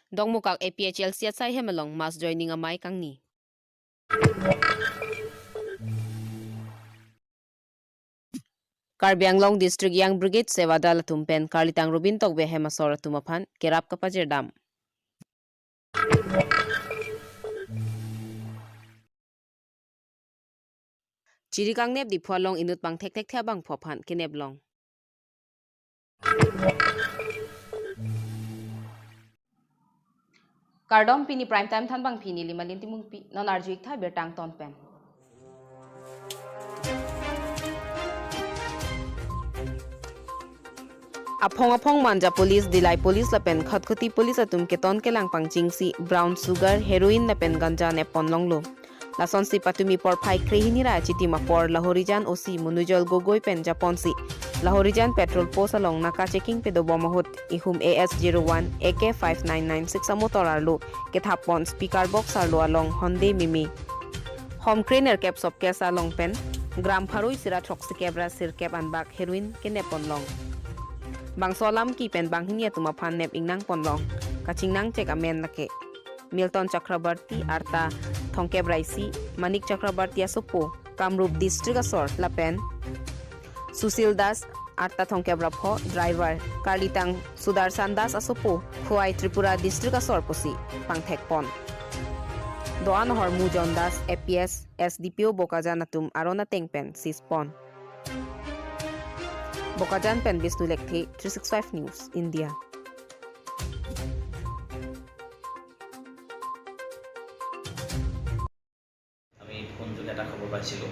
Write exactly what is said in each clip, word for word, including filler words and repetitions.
Dongmukak A P H L C asai hem along mass joining amei kangni. Karbi Anglong District Young Brigade Sevadal atum pen Karlitang Rubin Tokbi ahem asor atum aphan kerap kapajirdam. Chiri kangnep Diphu along inut pangthek thekthe abangphu aphan kenep long. Kardom, pini prime time thanbang pini Limalin Timungpi, non arju-ik tha birta angton pen. Aphong aphong Manja Police, Dillai Police lapen Khatkhati Police atum keton kelang pangchingsi brown sugar, heroin lapen ganja neppon longlo. Lasonsi patumi porphai krehini ra achitim apor Lahorijan O C Munujol Gogoi pen japonsi Lahorijan Patrol Post along naka checking pedobom ahut ihum A S zero one A K five nine nine six amotor arlo kethappon speaker box arlo along Hyundai Mimi, Hom Crane erkep sopkes along pen gram pharo isi ra throksi kep ra sirkep anbak heroin keneppon long. Bangso alam ki pen banghini atum aphan nep ingnangpon long. Kachingnang chek amen lake Milton Chakraborty, arta thongkep ra isi, Manik Chakraborty asopo, Kamrup District asor, lapen Sushil Das, arta thongkep ra pho, driver, Karlitang Sudarshan Das asopo, Khowai Tripura District asor pusi pangthekpon. Do-an ahormu John Das, A P S, S D P O Bokajan atum aron ateng pen sispon. Bokajan pen Bishnu Lekthe, three six five News, India. আমি ফোনযোগে এটা খবৰ পাইছিলোঁ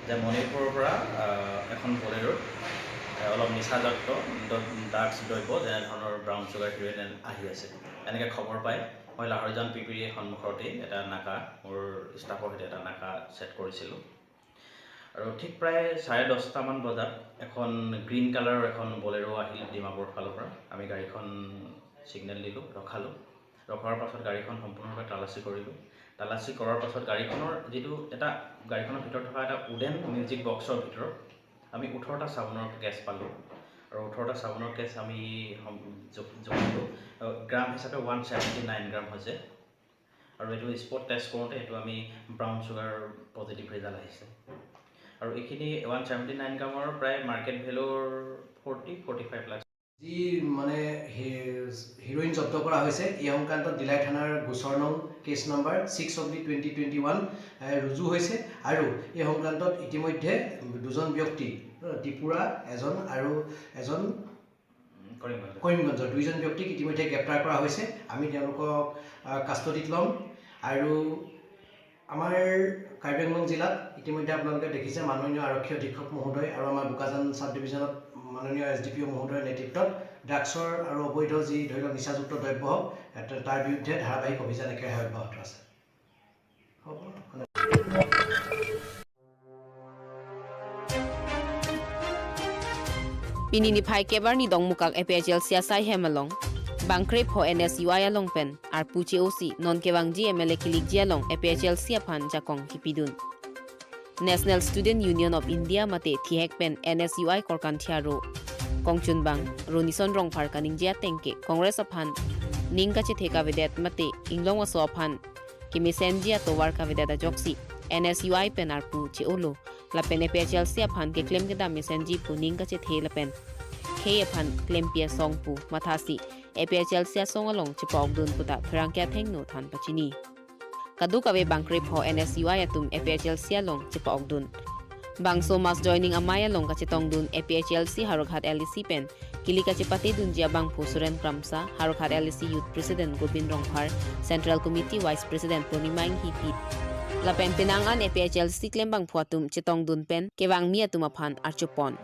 যে মণিপুৰৰ পৰা, আহ, এখন বলেৰোত, আহ, অলপ নিচাযুক্ত ড-, ড্ৰাগছ দ্ৰব্য, যেনে ধৰণৰ ব্ৰাউন চুগাৰ, হিৰইন আহি আছে, এনেকৈ খবৰ পাই মই লাহৰিজান পি পিৰ সন্মুখতেই এটা নাকা, মোৰ ষ্টাফৰ সৈতে এটা নাকা ছেট কৰিছিলোঁ। আৰু ঠিক প্ৰায় চাৰে দহটামান বজাত এখন গ্ৰীণ কালাৰৰ এখন বলেৰো আহিল ডিমাপুৰ ফালৰ পৰা। আমি গাড়ীখন ছিগনেল দিলোঁ, ৰখালোঁ। ৰখোৱাৰ পাছত গাড়ীখন সম্পূৰ্ণৰূপে তালাচী কৰিলোঁ। তালাচী কৰাৰ পাছত গাড়ীখনৰ যিটো এটা, গাড়ীখনৰ ভিতৰত থকা এটা উডেন মিউজিক বক্সৰ ভিতৰত আমি ওঠৰটা চাবোনৰ কেছ পালোঁ। আৰু ওঠৰটা চাবোনৰ কেছ আমি সম-, জপ-, জপ কৰিলোঁ। আৰু গ্ৰাম হিচাপে ওৱান ছেভেণ্টি নাইন গ্ৰাম হৈছে। আৰু এইটো স্পট টেষ্ট কৰোঁতে এইটো আমি ব্ৰাউন চুগাৰ পজিটিভ ৰিজাল্ট আহিছে। আৰু এইখিনি ওৱান ছেভেণ্টি নাইন গ্ৰামৰ প্ৰায় মাৰ্কেট ভেলুৰ ফৰ্টি, ফৰ্টি ফাইভ লাখ। যি মানে হি-, হিৰইন জব্দ কৰা হৈছে, এই সংক্ৰান্তত দিলাই থানাৰ গোচৰ নং case number six oblique twenty twenty one, uh, ৰুজু হৈছে। আৰু এই সংক্ৰান্তত ইতিমধ্যে দুজন ব্যক্তি, ত্ৰিপুৰা এজন আৰু এজন উম, কৰিমগঞ্জ। কৰিমগঞ্জৰ দুইজন ব্যক্তিক ইতিমধ্যে গ্ৰেপ্তাৰ কৰা হৈছে। আমি তেওঁলোকক, আহ, কাষ্টডিত ল'ম। আৰু আমাৰ কাৰ্বি আংলং জিলাত ইতিমধ্যে আপোনালোকে দেখিছে, মাননীয় আৰক্ষী অধীক্ষক মহোদয় আৰু আমাৰ বোকাজান ছাব ডিভিজনত মাননীয় এছ ডি পি অ' মহোদয়ৰ নেতৃত্বত ড্ৰাগছৰ আৰু অবৈধ যি, ধৰি লওক, নিচাযুক্ত দ্ৰব্য হওক, এ, তাৰ বিৰুদ্ধে ধাৰাবাহিক অভিযান একেৰাহে অব্যাহত আছে। হ'ব। Pini niphai kebarni Dongmukak A P H L C asai hem along bangkrepho N S U I along pen arpu che-osi non kevangji M L A kilikji along A P H L C aphan jakong kipidun. National Student Union of India mate thihek pen N S U I korkanthi aro kongchunbang Ronison Rongphar kaningje ateng ke Congress aphan ning kachethe kavedet mate inglong aso aphan kemesenji atovar kavedet ajoksi N S U I pen arpu che-olo lapen A P H L C aphan keklem kedam mesenji pu ning kachethe lapen khei aphan klempi asong pu mathasi A P H L C asong along chepa-okdun puta pherangke athengno than pachini. Kadokave bangkrepho N S U I atum A P H L C along chepa-okdun. Bangso mass joining amei along kachetongdun A P H L C Howraghat L A C pen kili kachepatedunji abangphu Suren Kramsa, Howraghat L A C Youth President Gobin Rongphar, Central Committee Vice President Purnima Enghipi, lapen penang an A P H L C klembangphu atum chetongdun pen kevangmi atum aphan archupon.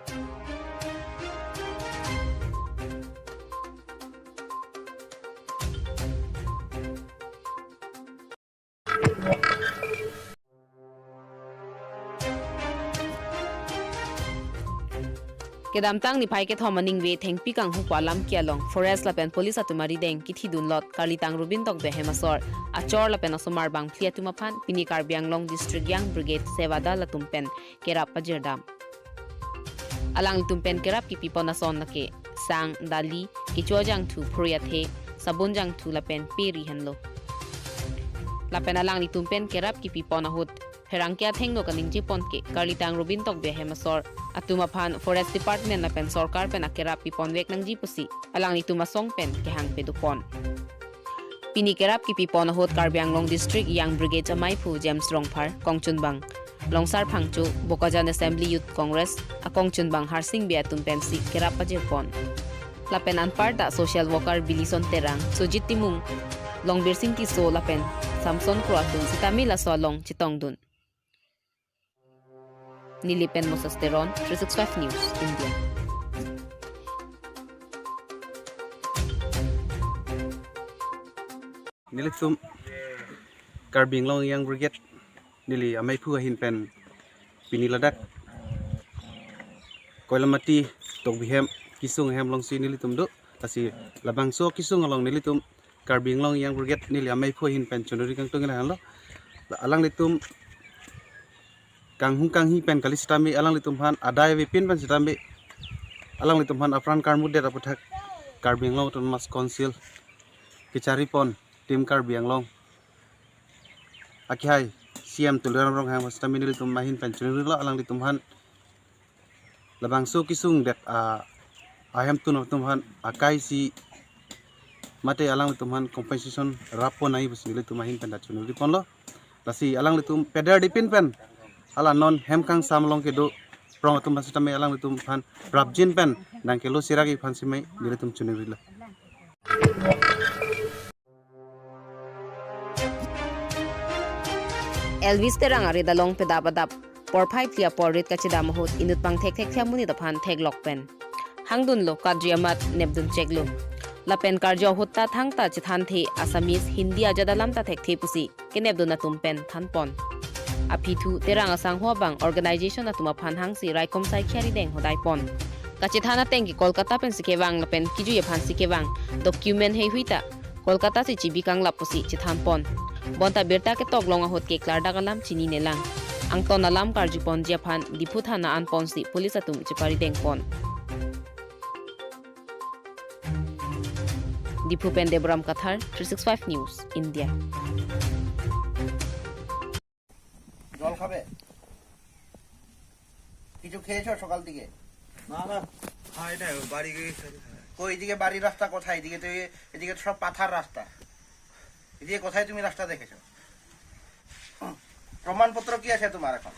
Kedamtang niphai kethom aningve thengpi kanghu pu alam ke along forest lapen police atum arideng kithidunlot Karlitang Rubin Tokbi ahem asor, achor lapen asomar bangphli atum aphan pini Karbi Anglong District Young Brigade Sevadal atum pen kerap pajirdam. Alanglitum pen kerap kipipon ason lake sang, dali, kecho ajangthu, phurui athe, sabun jangthu lapen pe ri henlo. Lapen alanglitum pen kerap kipipon ahut pherangke athengno kaningjepon ke karlitang Robin Tokbi ahem asor atum aphan Forest Department lapen sorkar pen akerap piponvek nangji pusi alanglitum asong pen kehang pedupon. Pini kerap kipipon ahut Karbi Anglong District Young Brigade amaiphu James Rongphar, kongchunbang Longsar Phangcho, Bokajan Assembly Youth Congress akongchunbang Harsing Bey atum pensi kerap pajirpon. Lapen anparta social worker Bilison Terang, Sujit Timung, Longbirsing Tisso lapen Samson Kro atum sitame laso along chetongdun. Neli pen Moses Teron, three six five News, India. Nelitum Karbi Anglong Young Brigade, neli amaiphu ahin pen pini ladak Koilamati Tokbi hem kesung hem alongsi nelitum do. Lasi labangso kesung along nelitum Karbi Anglong Young Brigade neli amaiphu ahin pen chonuri kangtung lahelo. Alanglitum kanghung kanghi pen kali sitame alanglitum aphan adai avepin pen sitame alanglitum aphan apran karmudet aputhak Karbi Anglong Autonomous Council kecharipon Team Karbi Anglong akehai C M Tuliram Ronghang sitame nelitum ahin pen chonurilo. Alanglitum aphan labangso kesung det a ahemtun atum aphan akai si mate alanglitum aphan compensation rappon nangji pusi nelitum ahin pen ta chonuriponlo. Lasi alanglitum peder dipin pen hala non hem kangsam along kedo prong atum aphan sitame alanglitum aphan prapjin pen nangkelo siraki aphan sitame nelitum chonurilo. Elvis Terang arit along pedap adap porphai phli apor rit kachedam ahut inut pangthek thekthe amonit aphan theklok pen hangdunlo, karju amat nepdun cheklo. Lapen karju ahut ta thangta chethanthe Assamese, Hindi ajat alam ta thekthe pusi kenepdun atum pen thanpon. Aphi thu Terang asangho abang organization atum aphan hangsi raikom saikhi arideng hodai pon. Kachethan ateng ke Kolkata pensi kevang lapen kejui aphansi kevang, document heihui ta Kolkata si chebi kanglap pusi chethanpon. Bonta birta ketok long ahut ke klardak alam chininelang. Angton alam karjuponji aphan Diphu thana anponsi police atum cheparidengpon. Diphu pen Deboram Kathar, three six five News, India. জল খাবে? কিছু খেয়েছো সকাল থেকে? না, না, খাই নাই, ও বাড়ি গিয়ে খাই, খাই। কই, এদিকে বাড়ির রাস্তা কোথায়? এদিকে তো এ-, এদিকে তো সব পাথার রাস্তা। এদিকে কোথায় তুমি রাস্তা দেখেছো? প্রমাণপত্র কি আছে তোমার এখন?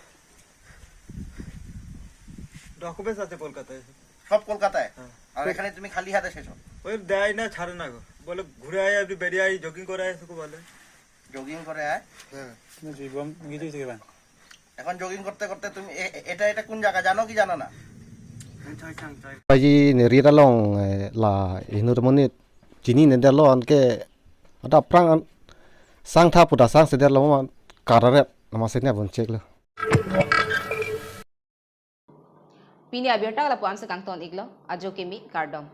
ডকুমেন্টস আছে কলকাতায়। সব কলকাতায়? হ্যাঁ। আর এখানে তুমি খালি হাত এসেছো? ওই দেয় না, ছাড়ে না গো। বলে, "ঘুরে আয়, আপনি বেরিয়ে আয়, জগিং করে আয়", এসে বলে। জগিং করে আয়? হ্যাঁ। না, জীবন নিজেই থেকে পান। এখন জগিং করতে করতে তুমি এ-, এ-, এটা, এটা কোন জায়গা জানো কি জানো না? Paji ne rit along, eh, la inut amonit chinine detlo, anke ada prang an, sangtha puta sangse detlo ma kararet nama sene abon cheklo. Pini abirta lapu-an si kangton iklo, ajo kimi kardom.